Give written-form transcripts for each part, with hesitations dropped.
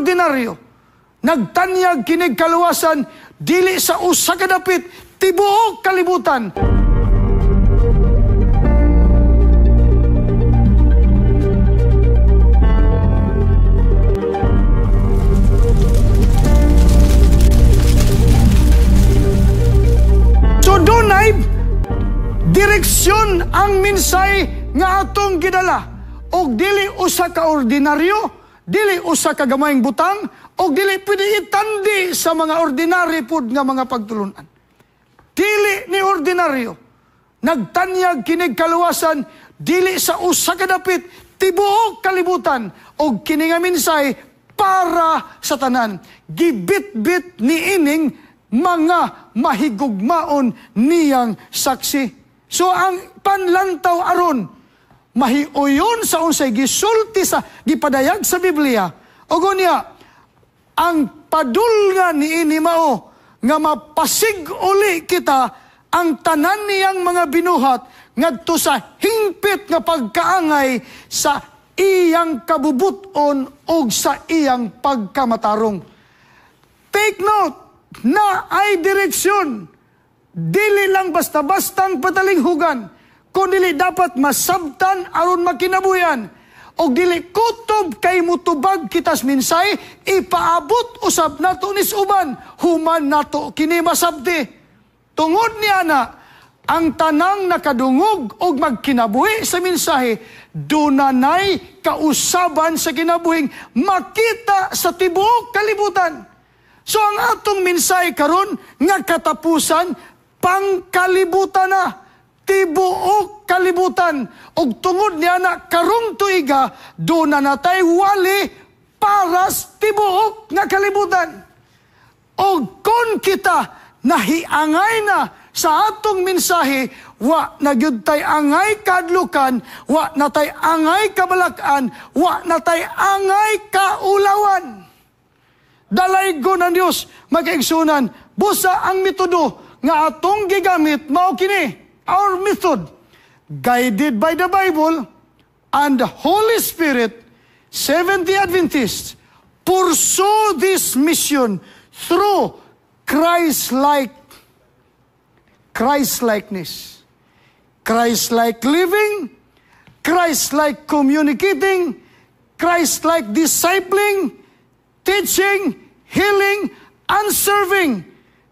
ordinaryo. Nagtanyag kinig kaluwasan dili sa usa ka dapit, tibuok kalibutan. So dunay direksyon ang minsay nga atong gidala. Og dili usa ka ordinaryo, dili usa ka gamayng butang, og dili pwede itandi sa mga ordinary pud nga mga pagtulunan. Dili ni ordinaryo. Nagtanyag kinig kaluwasan dili sa usa ka dapit, tibuok kalibutan, og kini nga minsay para sa tanan. Gibitbit niining mga mahigugmaon niyang saksi. So ang panlantaw aron mahiuyon sa unsay gisulti sa gipadayag sa Biblia. Og unya ang padulngan niini mao nga mapasig-uli kita ang tanan niyang mga binuhat ngadto sa hingpit nga pagkaangay sa iyang kabubuton og sa iyang pagkamatarong. Take note na ay direksyon. Dili lang basta-bastang patalinghugan, kundi dapat masabtan aron makinabuyan. Og dili kutob kay mutubag kitas minsay, ipaabot usab nato nis uban, human nato kini masabti. Tungod niya na, ang tanang nakadungog og magkinabuhi sa mensahe, dunanay kausaban sa kinabuhing makita sa tibuok kalibutan. So ang atong mensahe karon nga katapusan, pangkalibutan na, tibuok kalibutan. Og tungod niya na karong tuiga, doon na natay wali para sa tibuok nga kalibutan. Og kon kita nahiangay na sa atong mensahe, wa na gyud tay angay kadlukan, wa na tay angay kabalakan, wa na tay angay kaulawan. Dalaygon ang Dios, magkaigsunan, busa ang metodo nga atong gigamit mao kini. Our method, guided by the Bible and the Holy Spirit, Seventh-day Adventists pursue this mission through Christ-likeness, Christ-like living, Christ-like communicating, Christ-like discipling, teaching, healing, and serving.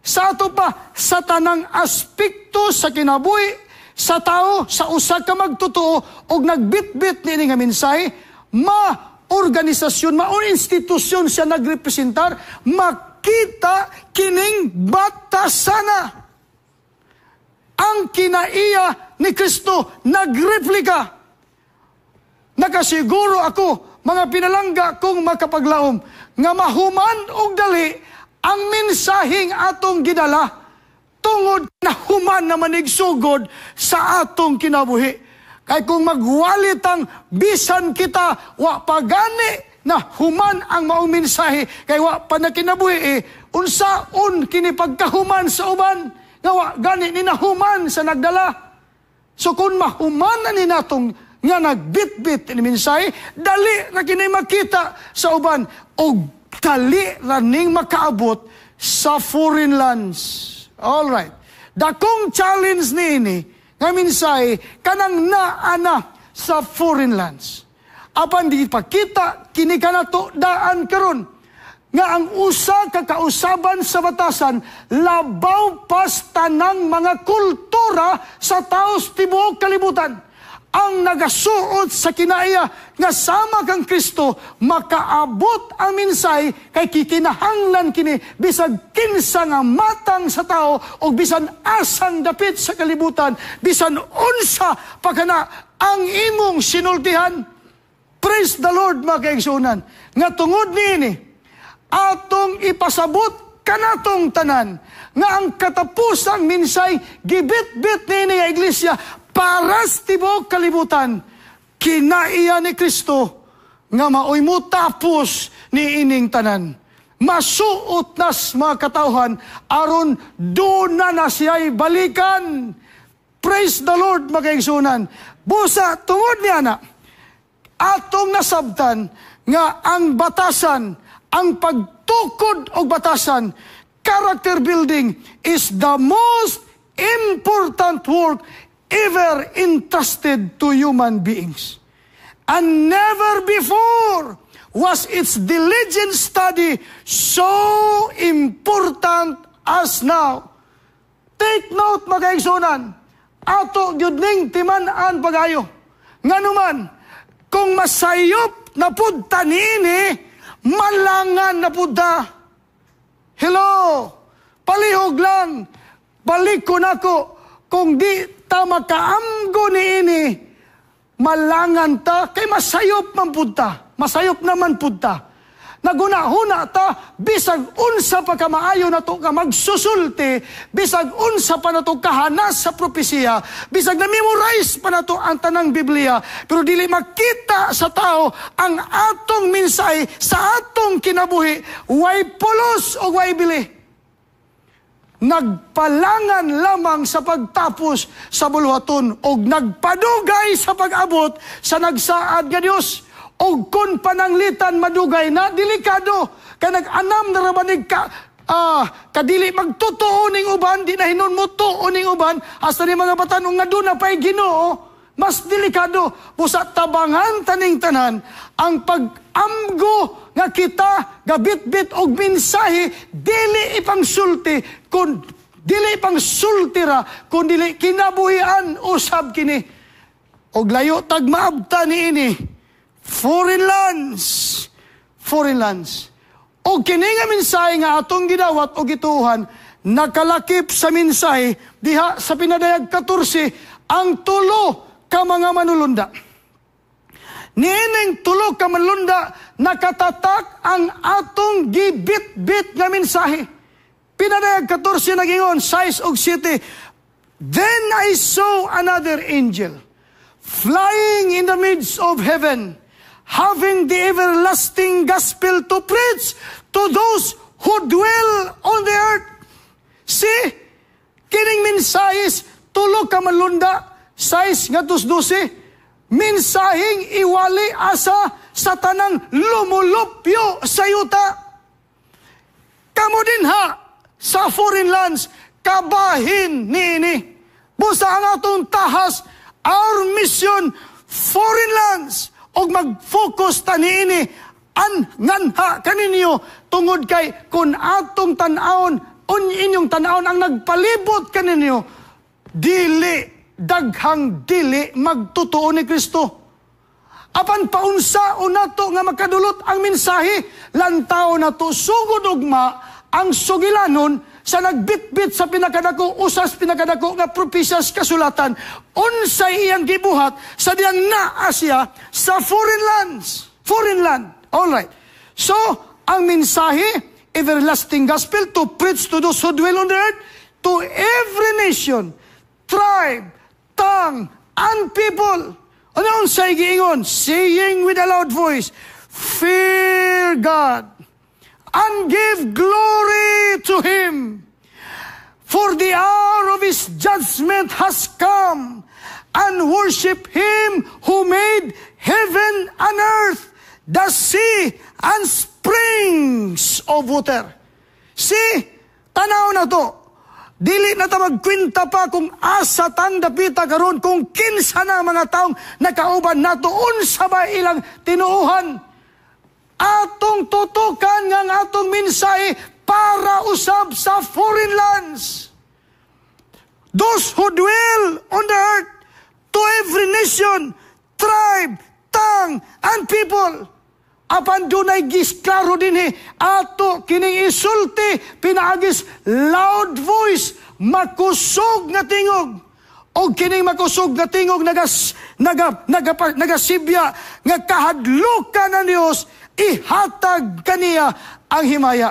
Sa ato pa, sa tanang aspekto sa kinabuhi, sa tao, sa usa ka magtotoo, og nagbitbit niini nga mensahe, ma-organisasyon, ma-institusyon siya nagrepresentar, makita kining batasana. Ang kinaiya ni Kristo nagreplika. Nakasiguro ako, mga pinalangga kong makapaglaom, nga mahuman og dali ang mensaheng atong gidala tungod na human na manigsugod sa atong kinabuhi. Kay kung magwalitang bisan kita, wa pagani na human ang maong mensahe, kay wa pa na kinabuhi, unsaon kini pagkahuman sa uban, nga wa gani ni nahuman sa nagdala. So kung mahuman na ni natong nga nagbitbit ni mensahe, dali na kini makita sa uban, og dali ra ning makaabot sa foreign lands. All right. Dakong challenge niini nga mensahe kanang naana sa foreign lands. Apan di pakita kini kanato daan karon nga ang usa ka kausaban sa batasan labaw pas tanang mga kultura sa taos tibuok kalibutan. Ang nagasuot sa kinaiya nga sama kang Kristo makaabot ang minsay kay kikinahanglan kini bisag kinsa nga matang sa tao o bisan asang dapit sa kalibutan, bisan unsa pa kana ang imong sinultihan. Praise the Lord, mga kaigsuonan, nga tungod niini atong ipasabot kanatong tanan nga ang katapusang minsay gibitbit niini nga iglesia para sa tibuok kalibutan, kinaiya ni Kristo nga maoy mo tapos ni ining tanan. Masuot nas mga katawhan aron doon na siya'y balikan. Praise the Lord, mga kaigsuonan. Busa tungod niya na atong nasabtan nga ang batasan Ang pagtukod og batasan, character building, is the most important work ever entrusted to human beings. And never before was its diligent study so important as now. Take note, mga kaigsuonan, ato gyud ning timan-an pagayo. Nganuman, kung masayop na pud ta niini, malangan na pud ta. Hello? Palihog lang. Balik ko nako, kung di ta makaamgo niini, malangan ta, kay masayop man pud ta. Masayop naman pud ta. Naguna-huna ta, bisag unsa pa ka maayo nato ka magsusulti, bisag unsa pa nato kahanas sa propesiya, bisag na-memorize pa nato ang tanang Biblia, pero dili makita sa tao ang atong mensahe sa atong kinabuhi, way pulos o way bili. Nagpalangan lamang sa pagtapos sa buluhaton og nagpadugay sa pag-abot sa nagsaad nga Dios. Og kung pananglitan madugay na, delikado. Kay nag-anam na rabanig ka, kadili magtotoo ning uban, di na hinon mo tuo ning uban, hasta ni mga batan-ong nga doon na pa'y Ginoo, mas delikado. Busa tabangan taning tanan, ang pag-amgo nga kita, gabit-bit og mensahe, dili ipangsulti, kun dili ipangsulti ra, kun dili kinabuhian usab kini. Og layo tag maabta niini, foreign lands, foreign lands. O kini nga mensahe nga atong gidawat o gituhan, nakalakip sa mensahe diha sa Pinadayag 14, ang tulo ka mga manulunda. Niining tulo ka manulunda, nakatatak ang atong gibit-bit nga mensahe. Pinadayag 14 nagingon, 6 og 7, "Then I saw another angel flying in the midst of heaven, having the everlasting gospel to preach to those who dwell on the earth." See, kining mensahis, tulo ka manlunda, 6 ngadto 12, mensaheng iwali asa sa tanang lumulupyo sa yuta. Kamo dinha sa foreign lands, kabahin niini. Busa ang atong tahas, our mission, foreign lands, og mag-focus ta niini an nganha kaninyo, tungod kay kung atong tan-awon un inyong tan-awon ang nagpalibot kaninyo, dili daghang dili magtotoo ni Kristo. Apan paunsa o nato nga makadulot ang mensahe? Lantaw nato sugod ugma ang sugilanon sa nagbitbit sa pinakadako, usas pinakadako nga propesiyas kasulatan, unsay iyang gibuhat sa diyang naa siya sa foreign lands. Foreign land. All right. So, ang mensahe, everlasting gospel to preach to those who dwell on the earth, to every nation, tribe, tongue, and people. Ano unsay giingon? "Saying with a loud voice, 'Fear God and give glory to Him. For the hour of His judgment has come, and worship Him who made heaven and earth, the sea, and springs of water.'" See, tanaw na to. Dili na ta magkwenta pa kung asa tang dapita karon, kung kinsa na mga taong nakauban nato, unsa ba ilang tinuohan. Atong tutukan nga ang atong mensahe para usab sa foreign lands. Those who dwell on the earth, to every nation, tribe, tongue, and people. Apan dunay gisklaro dinhi, ato kining isulti pinaagis loud voice, makusog nga tingog. Og kining makusog nga tingog nagas naga, naga, nagasibya nga kahadlukan ng Dios, ihatag kaniya ang himaya.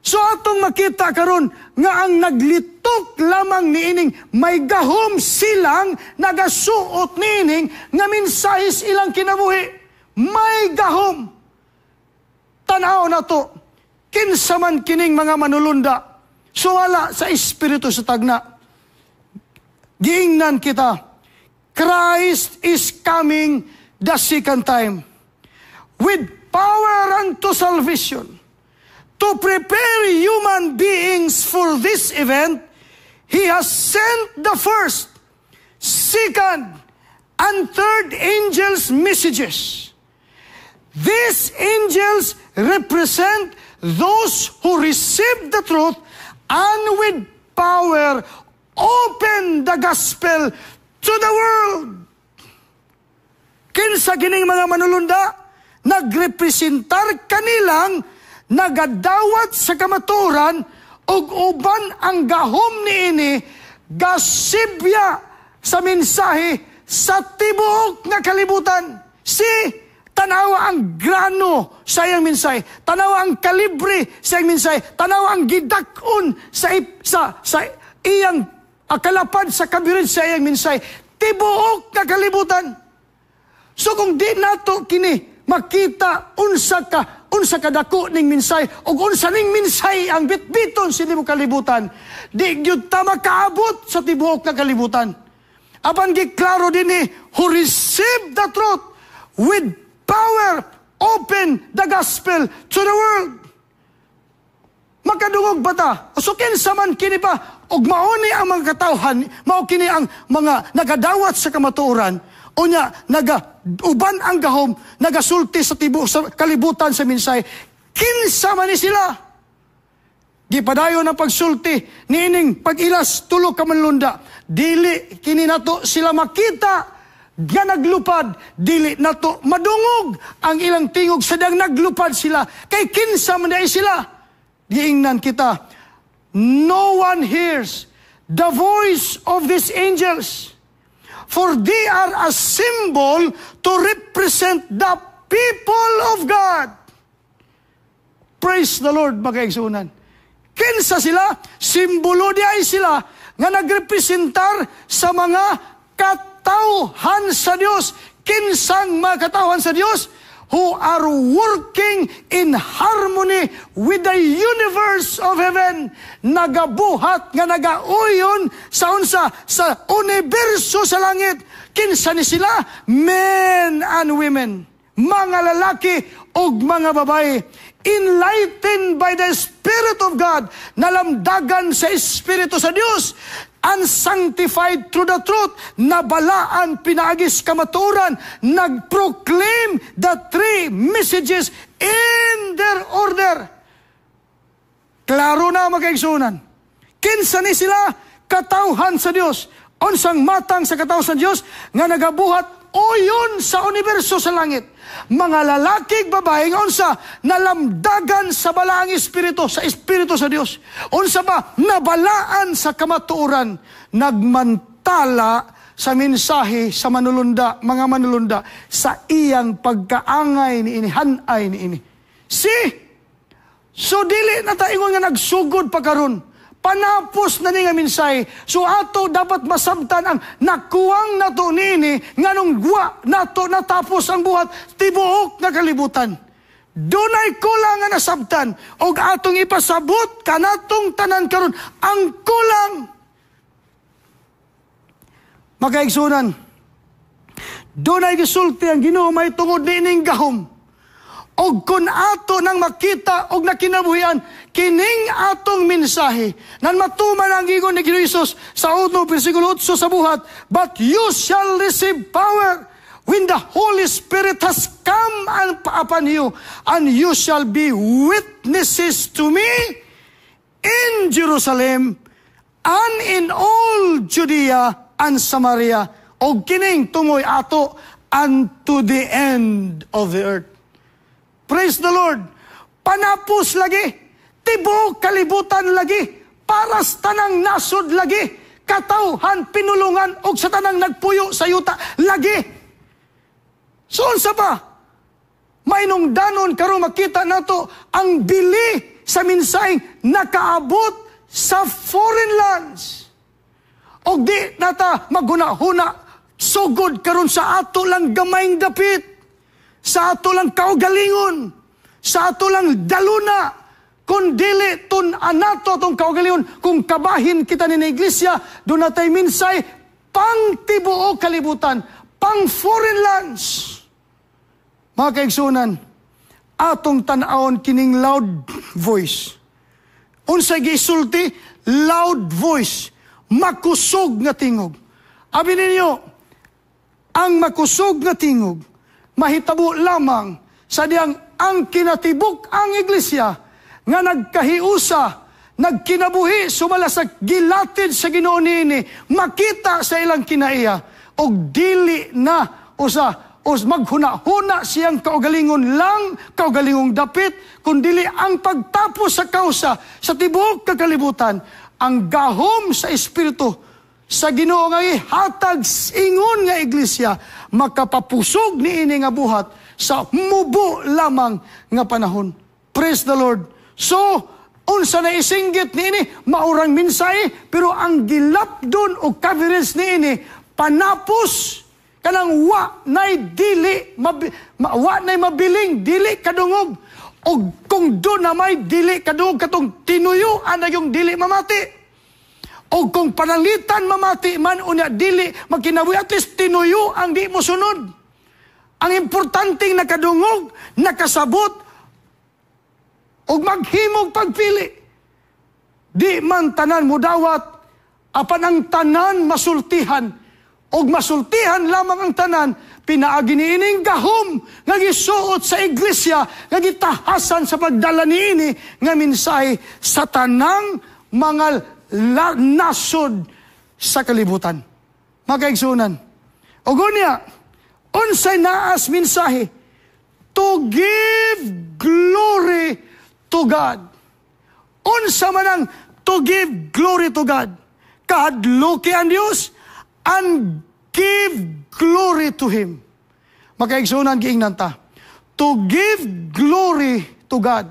So atong makita karon nga ang naglitok lamang niining may gahom silang nagasuot niining nga mensahis ilang kinabuhi. May gahom. Tanaw na to. Kinsa man kining mga manulunda? Suwala sa espiritu sa tagna. Giingnan kita. Christ is coming the second time with Power unto salvation. To prepare human beings for this event, He has sent the first, second, and third angels' messages. These angels represent those who receive the truth and with power open the gospel to the world. Kinsa kining mga manulunda? Nagrepresentar kanilang nagadawat sa kamatuoran ug uban ang gahom niini gasibya sa mensahe sa tibuok nga kalibutan. Si tanawa ang grano sa iyang mensahe, tanawa ang kalibre sa iyang mensahe, tanawa ang gidak-on sa iyang kalapad sa kabirid sa iyang mensahe, tibuok nga kalibutan. So kung di nato kini makita unsa kadako ning mensahe ug unsa ning mensahe ang bitbiton sa tibuok kalibutan, di gyud ta makaabot sa tibuok nga kalibutan. Apan giklaro dinhi, who receive the truth with power open the gospel to the world. Makadungog ba ta? So kinsa man kini pa og mao ni ang mga katawhan, mao kini ang mga nagadawat sa kamatuoran, unya naga uban ang gahom, nagasulti sa tibuok sa kalibutan sa mensahe. Kinsa man ni sila? Gipadayon ang pagsulti niining pag-ilas tulo ka manlunda. Dili kini nato sila makita nga naglupad, dili nato madungog ang ilang tingog sa dang naglupad sila. Kay kinsa man diay sila? Giingnan kita, no one hears the voice of these angels, for they are a symbol to represent the people of God. Praise the Lord, mga kaigsuonan. Kinsa sila? Simbolo di ay sila nga nagrepresentar sa mga katawhan sa Dios. Kinsang mga katawhan sa Dios? Who are working in harmony with the universe of heaven. Nagabuhat nga nagauyon sa unsa? Sa universo sa langit. Kinsa ni sila? Men and women. Mga lalaki ug mga babae. Enlightened by the Spirit of God, nalamdagan sa Espiritu sa Dios, and sanctified through the truth, nabalaan pinaagi sa kamatuoran, nag-proclaim the three messages in their order. Klaro na, mga kaigsuonan. Kinsa ni sila? Katawhan sa Dios. Unsang matang sa katawhan sa Dios nga nagabuhat uyon sa universo sa langit? Mga lalaki, babae nga unsa? Nalamdagan sa balaang espiritu, sa espiritu sa Dios. Unsa ba? Nabalaan sa kamatuoran, nagmantala sa mensahe sa manulunda, mga manulunda sa iyang pagkaangay ni ini, hanay ni ini. See? So dili na ta ingon nga nagsugod pa karon. Panapos na ni nga mensahe. So ato dapat masabtan ang nakuwang nato niini nganong wa nato natapos ang buhat tibuok nga kalibutan. Dunay kulang nga nasabtan og atong ipasabot kanatong tanan karon ang kulang. Mga kaigsuonan, dunay gisulti ang Ginoo may tungod niining gahom. Og kung ato nang makita og nakinabuhian kining atong mensahe, nan matuman ang giingon ni Ginoo Hesus sa 1 bersikulo 8 sa Buhat, "But you shall receive power when the Holy Spirit has come upon you, and you shall be witnesses to me in Jerusalem and in all Judea and Samaria," og kining tungoy ato, "unto the end of the earth." Praise the Lord. Panapos lagi. Tibuok kalibutan lagi. Para sa tanang nasod lagi. Katawhan, pinulungan, og sa tanang nagpuyo sa yuta lagi. So unsa pa? Mainungdanon karon makita nato ang bili sa mensaheng nakaabot sa foreign lands. Og di nata maghuna-huna sugod karon sa ato lang gamayng dapit, sa ato lang kaugalingon, sa ato lang daluna, kun dili tun-an nato atong kaugalingon, kung kabahin kita ni iglesia, duna tay mensahe pang tibuok kalibutan, pang foreign lands. Mga kaigsuonan, Atong tan-awon kining loud voice. Unsay gisulti? Loud voice. Makusog nga tingog. Abi ninyo, ang makusog nga tingog mahitabo lamang sa diyang ang kinatibuk ang iglesia nga nagkahiusa, nagkinabuhi sumala sa gilatid sa Ginoo niini, makita sa ilang kinaiya og dili na usa os maghuna-huna siyang kaugalingon lang, kaugalingong dapit, kundili ang pagtapos sa kausa sa tibuok kakalibutan, ang gahom sa Espiritu sa Ginoo nga ihatag ingon nga iglesia makapapusog niini nga buhat sa mubo lamang nga panahon. Praise the Lord. So, unsa na isinggit niini, maurang mensahe, pero ang gilapdon o coverage niini panapos kanang wa nay dili wa nay mabiling dili kadungog, og kung do na may dili kadungog, katong tinuyo ana yung dili mamati, og kung pananglitan mamati man, unya dili magkinabuhi, at least tinuyo ang di mo sunod. Ang importanteng nakadungog, nakasabot og maghimog pagpili. Di man tanan mudawat, apan ang tanan masultihan, og masultihan lamang ang tanan pinaagi niining gahom nga gisuot sa iglesia nga gitahasan sa pagdala niini nga mensahe sa tanang mga nasod sa kalibutan. Mga kaigsuonan, ug unya, unsay naas mensahe? To give glory to God. Unsa man ang to give glory to God? Kahadluki ang Dios and give glory to Him. Makaigsunan, giingnan ta. To give glory to God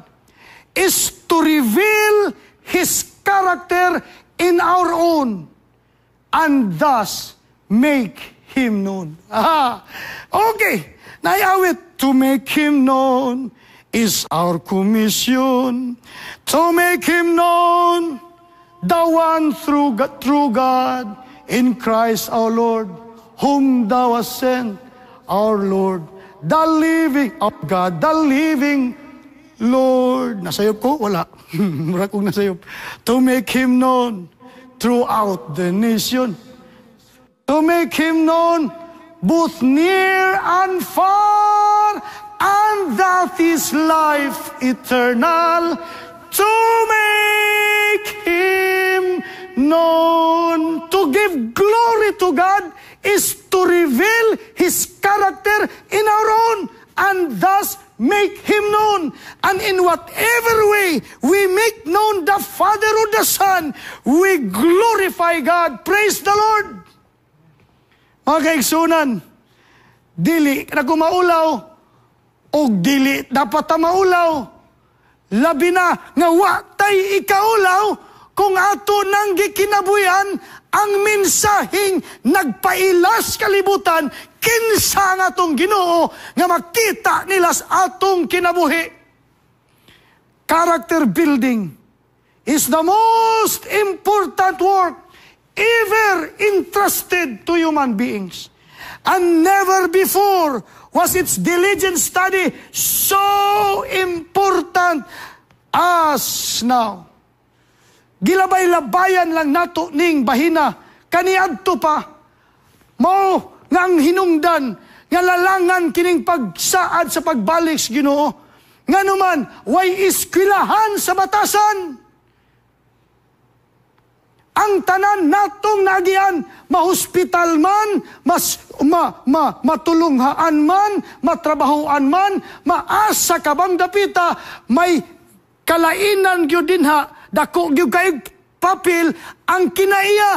is to reveal His character in our own and thus make Him known. Ah, okay. Naay awit, "To make Him known is our commission. To make Him known, the one through God, true God, in Christ our Lord, whom thou hast sent, our Lord, the living of God, the living Lord." Nasayop ko? Wala. Mura kong nasayop. "To make Him known throughout the nation. To make Him known both near and far, and that is life eternal. To make Him known." To give glory to God is to reveal His character in our own and thus make Him known. And in whatever way we make known the Father or the Son, we glorify God. Praise the Lord. Mga kaigsunan, dili na ko maulaw o dili dapat ta maulaw. Labi na nga wa tay ikaulaw kung ato nang gikinabuyan ang mensaheng nagpailas kalibutan kinsa ang atong Ginoo nga makita nila sa atong kinabuhi. Character building is the most important work ever entrusted to human beings. And never before was its diligent study so important as now. Gilabay-labayan lang nato ning bahina kaniadto pa. Mao nga ang hinungdan nga lalangan kining pagsaad sa pagbalik sa Ginoo. Nganuman way iskwilahan sa batasan. Ang tanan natong nagian, mahospital man, mas ma, ma, matulunghaan man, matrabahoan man, maasa ka bang dapita, may kalainan gyud dinha, dako gyud kay papel ang kinaiya.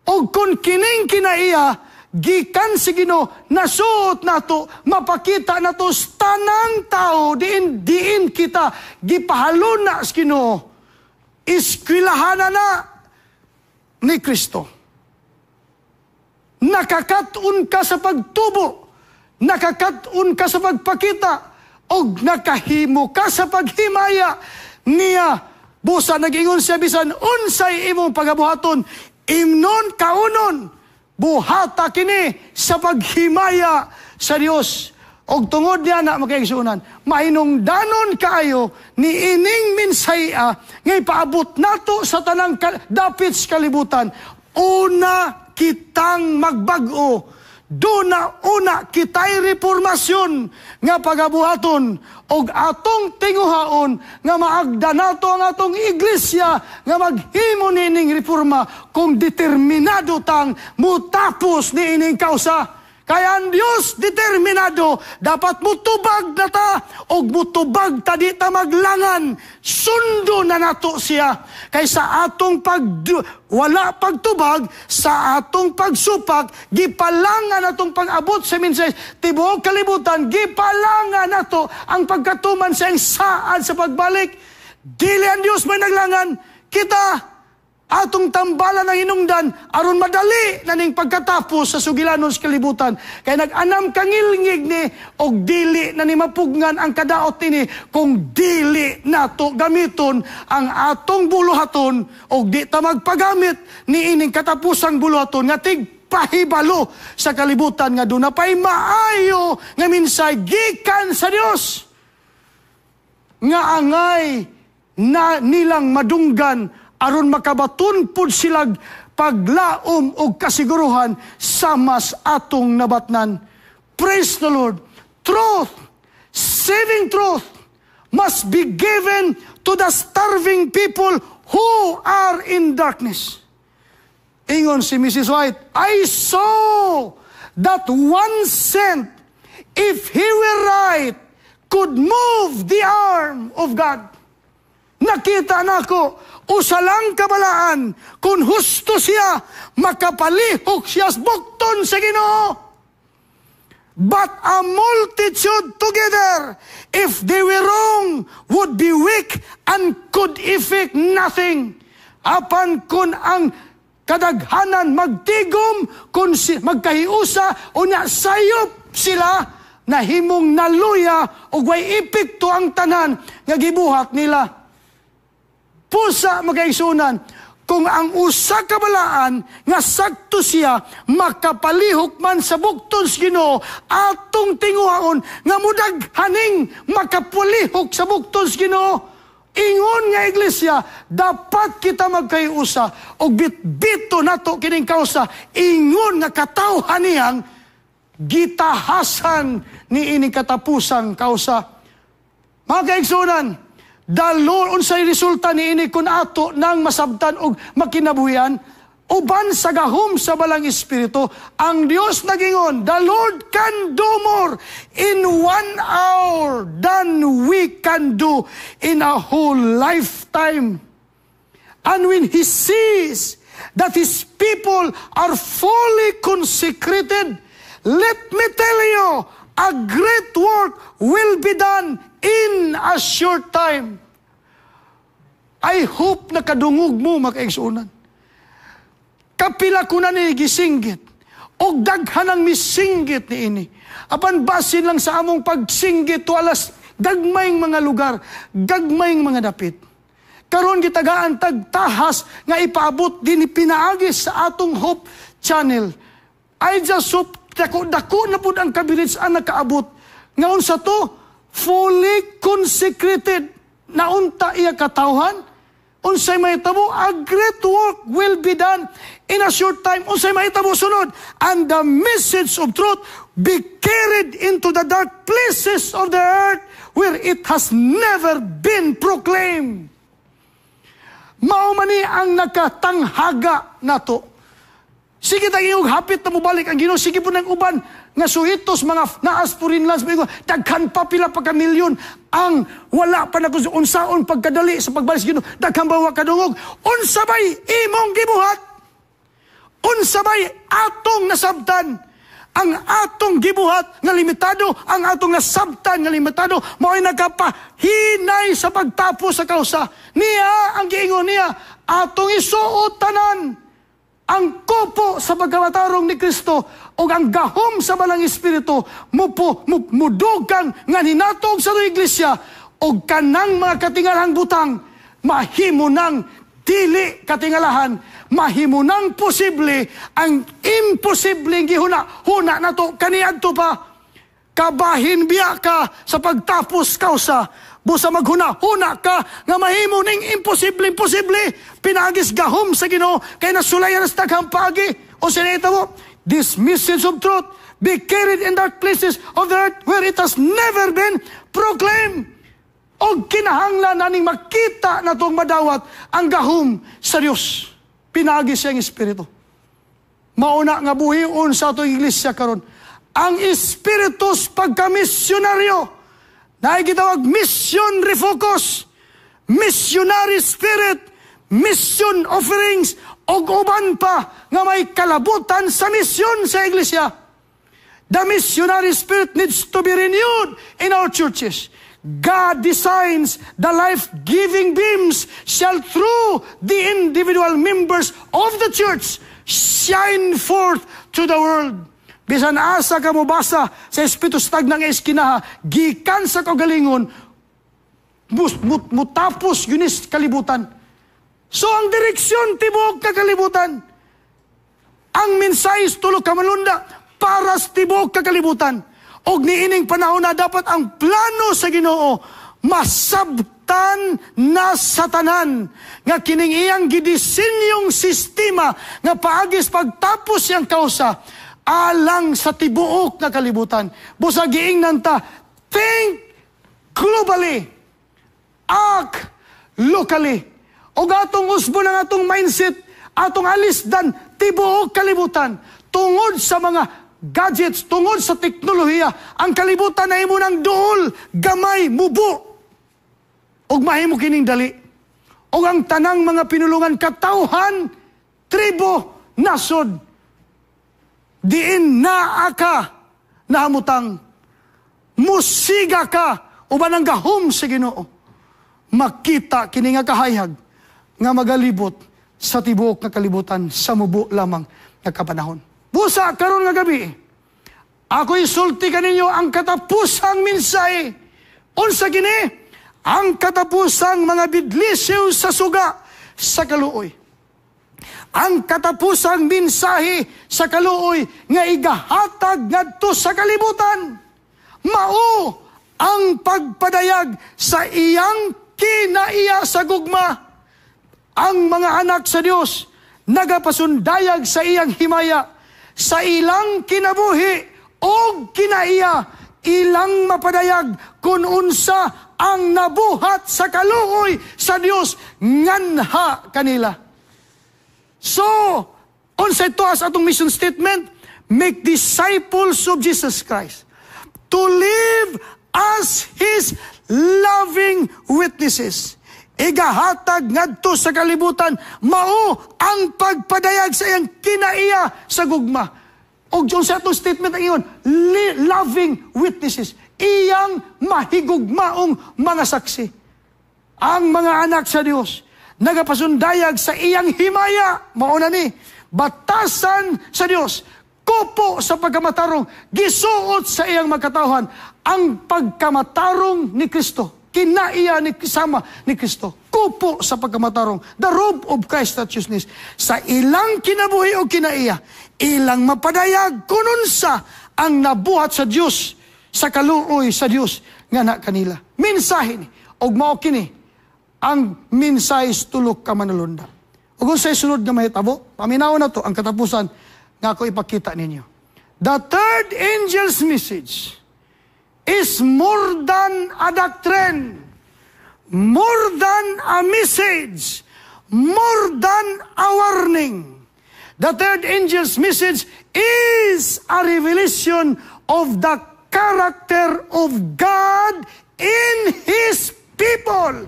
O kung kining kinaiya, gikan si Ginoo, nasuot nato, mapakita nato sa tanang tao, diin diin kita gipahaluna sa Ginoo. Iskwilahan na ni Kristo. Nakakatun ka sa pagtubo, nakakatun ka sa pagpakita, og nakahimo ka sa paghimaya niya. Busa nag-ingon siya, bisan unsay imong pagabuhaton, imnon kaunon, buhata kini sa paghimaya sa Dios. Og tungod niya na, mga kaigsuonan, mahinungdanon kaayo ni ining minsaya nga ipaabot nato sa tanang dapit sa kalibutan. Una kitang magbag-o. Duna una kitay reformasyon nga pagabuhaton og atong tinguhaon nga maagda nato ang atong iglesia nga maghimo nining reforma kung determinado tang mutapos ni ining kausa. Kaya ang Diyos determinado, dapat mutubag na ta, og mutubag ta, di ta maglangan, sundo na nato siya. Kay sa atong pag, wala pagtubag, sa atong pagsupak, gipalangan atong pag-abot sa mensahe, tibuok kalibutan, gipalangan nato ang pagkatuman sa iyang saad sa pagbalik. Dili ang Diyos may naglangan, kita atong tambalan ng hinungdan aron madali na ning pagkatapos sa sugilanon sa kalibutan. Kay nag-anam kangilngig ni og dili na ni mapugnan ang kadaot ini kung dili nato gamiton ang atong buluhaton og di ta magpagamit ni ining katapusang buluhaton nga tigpahibalo sa kalibutan nga duna pay maayo nga minsay gikan sa Dios nga angay na nilang madunggan aron makabaton pud silag paglaom og kasiguruhan sa mas atong nabatnan. Praise the Lord. Truth, saving truth, must be given to the starving people who are in darkness. Ingon si Mrs. White, "I saw that 1 cent, if he were right, could move the arm of God." Nakita nako, usa lang kabalaan, kung husto siya, makapalihok siya sa bukton sa Ginoo. But a multitude together, if they were wrong, would be weak and could effect nothing. Apan kung ang kadaghanan magtigom, kung magkahiusa, unya sayop sila, nahimong naluya o way epekto ang tanan nga gibuhat nila. Busa, mga kaigsuonan, kung ang usa ka balaan nga sakto siya makapalihok man sa bukton sa Ginoo, atong tinguhaon nga mudaghaning makapalihok sa bukton sa Ginoo. Ingon nga iglesia, dapat kita magkaiusa og bitbito nato kining kausa ingon nga katawhan niyang gitahasan ni ining katapusang kausa. Mga kaigsuonan, the Lord, unsay resulta ni ini kung ato nang masabtan og makinabuhian uban sa gahom sa Balang Espiritu? Ang Dios nagingon, "The Lord can do more in one hour than we can do in a whole lifetime. And when He sees that His people are fully consecrated, let me tell you, a great work will be done in a short time." I hope nakadungog mo, mga kaigsuonan. Kapila ko na ni gisinggit. Og daghan ang misinggit ni ini. Apan basin lang sa among pagsinggit to alas gagmayng mga lugar, gagmayng mga dapit. Karon gitagaan tagtahas nga ipaabot din pinaagi sa atong Hope Channel. I just hope dako dako na pud ang coverage ang nakaabot. Nga unsa to? Fully consecrated na unta iya katawhan. Unsay mahitabo? A great work will be done in a short time. Unsay mahitabo sunod? And the message of truth be carried into the dark places of the earth where it has never been proclaimed. Mao man ni ang nakatanghaga nato. Sige tayo hapit na mobalik ang Ginoo. Sige po ng uban nga suhitos mga naas foreign lands, daghan pa pila pa ka milyon ang wala pa na unsaon pagkadali sa pagbalik sa Ginoo. Daghan ba wa kadungog? Unsa bay imong gibuhat? Unsa bay atong nasabtan? Ang atong gibuhat nga limitado, ang atong nasabtan nga limitado, mao'y nakapahinay sa pagtapos sa kausa. Niya, ang giingon niya, atong isuot tanan ang kupo sa pagkamatarong ni Kristo o ang gahom sa Balang Espiritu mupo mudugang nga ninatog sa iglesia o kanang mga katingalahang butang mahimo nang dili katingalahan, mahimo nang posible ang imposibleng gihuna huna nato kaniadto pa. Kabahin biya ka sa pagtapos kausa. Busa maghuna-huna ka nga mahimo ning imposible, imposible. Pinaagis gahom sa Ginoo kay nasulayan sa daghang paagi. O sinita mo, this message of truth be carried in dark places of the earth where it has never been proclaimed. O kinahanglan naning makita na itong madawat ang gahom sa Dios. Pinaagi siyang Espiritu. Mauna nga buhion sa atong iglesia karon. Ang Espiritu pagkamisyonaryo na gitawag mission refocus, missionary spirit, mission offerings, og uban pa nga may kalabutan sa misyon sa iglesia. The missionary spirit needs to be renewed in our churches. God designs the life-giving beams shall through the individual members of the church shine forth to the world. Bisan asa ka mo basa sa Espiritu sa tagnang eskinaha, gikan sa kaugalingon, mutapos yunis kalibutan. So ang direksyon tibuok ka kalibutan. Ang mensahe tulo ka manulunda para sa tibuok ka kalibutan. Og niining panahon na dapat ang plano sa Ginoo masabtan na sa tanan nga kining iyang gidisinyong sistema nga paagis pagtapos siyang kausa alang sa tibuok nga kalibutan. Busa giingnan ta, think globally, act locally. Og atong usbo ng atong mindset, atong alisdan tibuok kalibutan tungod sa mga gadgets, tungod sa teknolohiya, ang kalibutan na imo ng duol, gamay, mubo. Og mahimo kining dali. Og ang tanang mga pinulungan, katawhan, tribo, nasod, diin naa ka nahamutang, musiga ka uban ang gahom sa Ginoo. Makita kini nga kahayag nga magalibot sa tibuok nga kalibutan sa mubo lamang nga kapanahon. Busa karon nga gabi, ako isulti kaninyo ang katapusang mensahe. Unsa kini? Ang katapusang mga bidlisiw sa suga sa kaluoy. Ang katapusang mensahe sa kaluoy nga igahatag ngadto sa kalibutan. Mao ang pagpadayag sa iyang kinaiya sa gugma. Ang mga anak sa Dios nagapasundayag sa iyang himaya sa ilang kinabuhi o kinaiya, ilang mapadayag kung unsa ang nabuhat sa kaluoy sa Dios nganha kanila. So, unsay tuas atong mission statement? Make disciples of Jesus Christ to live as His loving witnesses. Igahatag ngadto sa kalibutan mao ang pagpadayag sa iyang kinaiya sa gugma. Og sa atong statement ang iyon, loving witnesses, iyang mahigugmaong mga saksi. Ang mga anak sa Dios nagapasundayag sa iyang himaya, mao na ni batasan sa Dios, kupo sa pagkamatarong, gisuot sa iyang magkatawhan ang pagkamatarong ni Kristo. Kinaiya ni sama ni Kristo. Kupo sa pagkamatarong. The robe of Christ's righteousness. Sa ilang kinabuhi o kinaiya, ilang mapadayag kununsa ang nabuhat sa Dios sa kaluoy sa Dios nga na kanila. Mensahe ni og mao kini ang mensahe tulo ka manulunda. Ug unsay sunod nga mahitabo? Paminaw na to ang katapusan nga ako ipakita ninyo. The third angel's message is more than a doctrine, more than a message, more than a warning. The third angel's message is a revelation of the character of God in His people.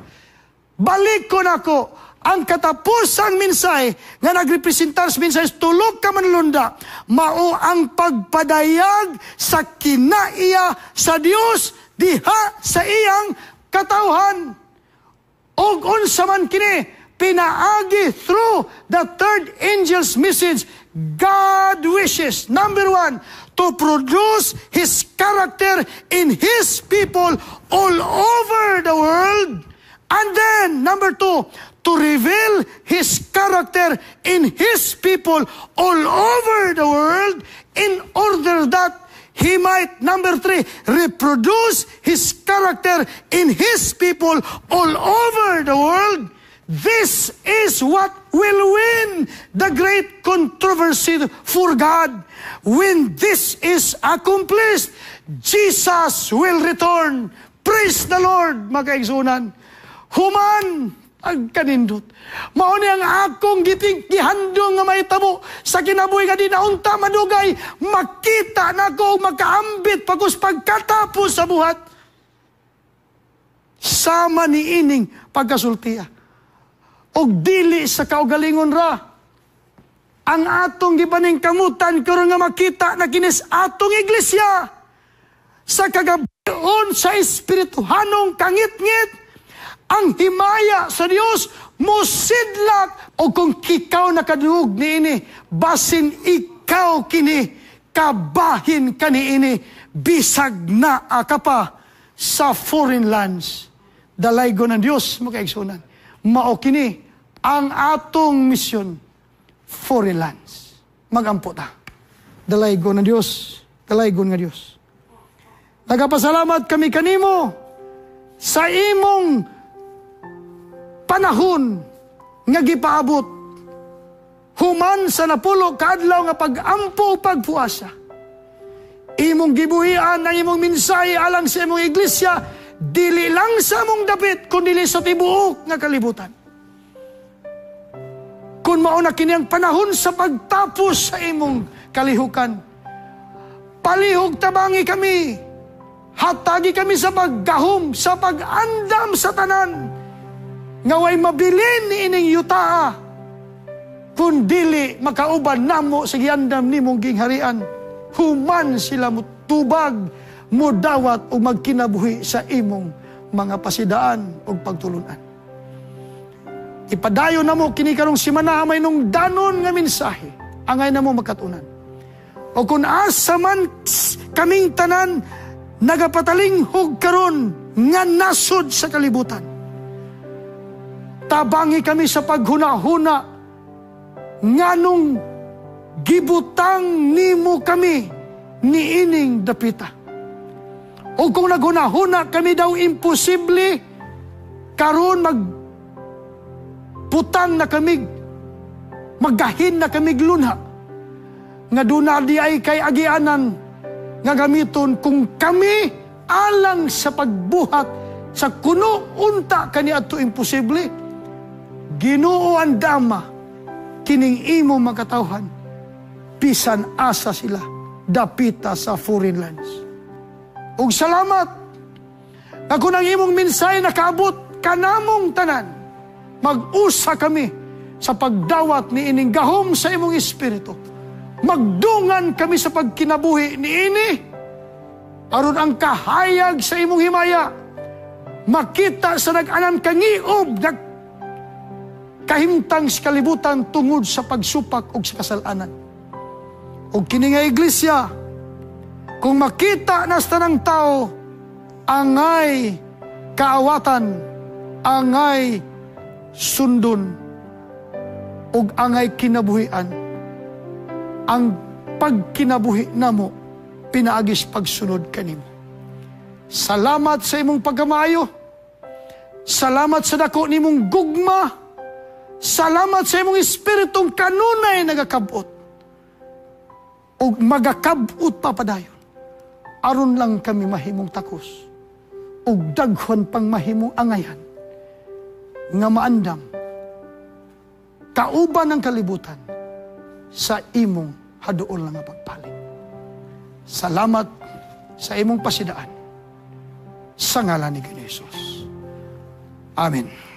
Balik ko nako ang katapusang mensahe nga nagrepresentar sa mensahe tulo ka manulunda, mao ang pagpadayag sa kinaiya sa Dios diha sa iyang katawhan. Og unsa man kini pinaagi through the third angel's message, God wishes, number one, to produce His character in His people all over the world. And then, number two, to reveal His character in His people all over the world in order that His people may be He might, number three, reproduce His character in His people all over the world. This is what will win the great controversy for God. When this is accomplished, Jesus will return. Praise the Lord, mga kaigsuonan. Human, ang kanindot. Mao ni ang akong giting gihandong nga mahitabo sa kinabuhi nga di na unta madugay, makita nako makaambit pagos pagkatapos sa buhat. Sama ni ining pagkasultiya. Og dili sa kaugalingon ra. Ang atong gipaningkamutan karon nga makita na kinis atong iglesia sa kagabion sa espirituhanong kangitngit, ang himaya sa Dios mosidlak. O kung ikaw nakadungog niini, basin ikaw kini kabahin kaniini bisag naa ka pa sa foreign lands. Dalaygon ng Dios, mga kaigsuonan. Mao kini ang atong misyon, foreign lands. Magampo ta. Dalaygon ng Dios, dalaygon nga Dios. Nagapasalamat kami kanimo sa imong panahon nga gipaabot human sa 60 kaadlaw nga pag-ampo ug pagpuasa. Imong gibuhian ang imong mensahe alang sa imong iglesia, dili lang sa among dapit, kundi sa tibuok nga kalibutan. Kung mao na kini ang panahon sa pagtapos sa imong kalihukan, palihog tabangi kami, hatagi kami sa paggahom, sa pag-andam sa tanan, nga way mabilin ni ining yutaa, kung dili makauban namo sa giandam nimong gingharian, human sila mutubag, mudawat o magkinabuhi sa imong mga pasidaan o pagtulunan. Ipadayon namo kini karong simana may nung danon nga mensahe, angay namo makatunan. O kung asa man kaming tanan nagapatalinghog karon nga nasod sa kalibutan, tabangi kami sa paghuna-huna nganong gibutang nimo kami niining dapita. O kung naghuna-huna kami daw imposible karon magputang na kami, maggahin na kami lunha, nga duna di ay kay agianan nga gamiton kung kami alang sa pagbuhat sa kuno unta kaniadto imposible. Ginoo, andama kining imo makatawhan bisan asa sila dapita sa foreign lands. Ug salamat nga kung ang imong mensahe nakaabot kanamong tanan, mag-usa kami sa pagdawat ni ining gahom sa imong espiritu. Magdungan kami sa pagkinabuhi ni ini aron ang kahayag sa imong himaya makita sa nag-anam kangiob nga kahimtang sa kalibutan tungod sa pagsupak og sa kasalanan. Og kini nga iglesia, kung makita na sa tanang tao, angay kaawatan, angay sundon, ug angay kinabuhian, ang pagkinabuhi namo pinaagis pagsunod kanimo. Salamat sa imong pagkamaayo. Salamat sa dako nimong gugma. Salamat sa imong espiritong kanunay nagakabot ug magakabot pa padayon. Aron lang kami mahimong takos ug daghan pang mahimong angayan nga maandam kauban ng kalibutan sa imong haduol nga pagpalit. Salamat sa imong pasidaan. Sa ngalan ni Jesus. Amen.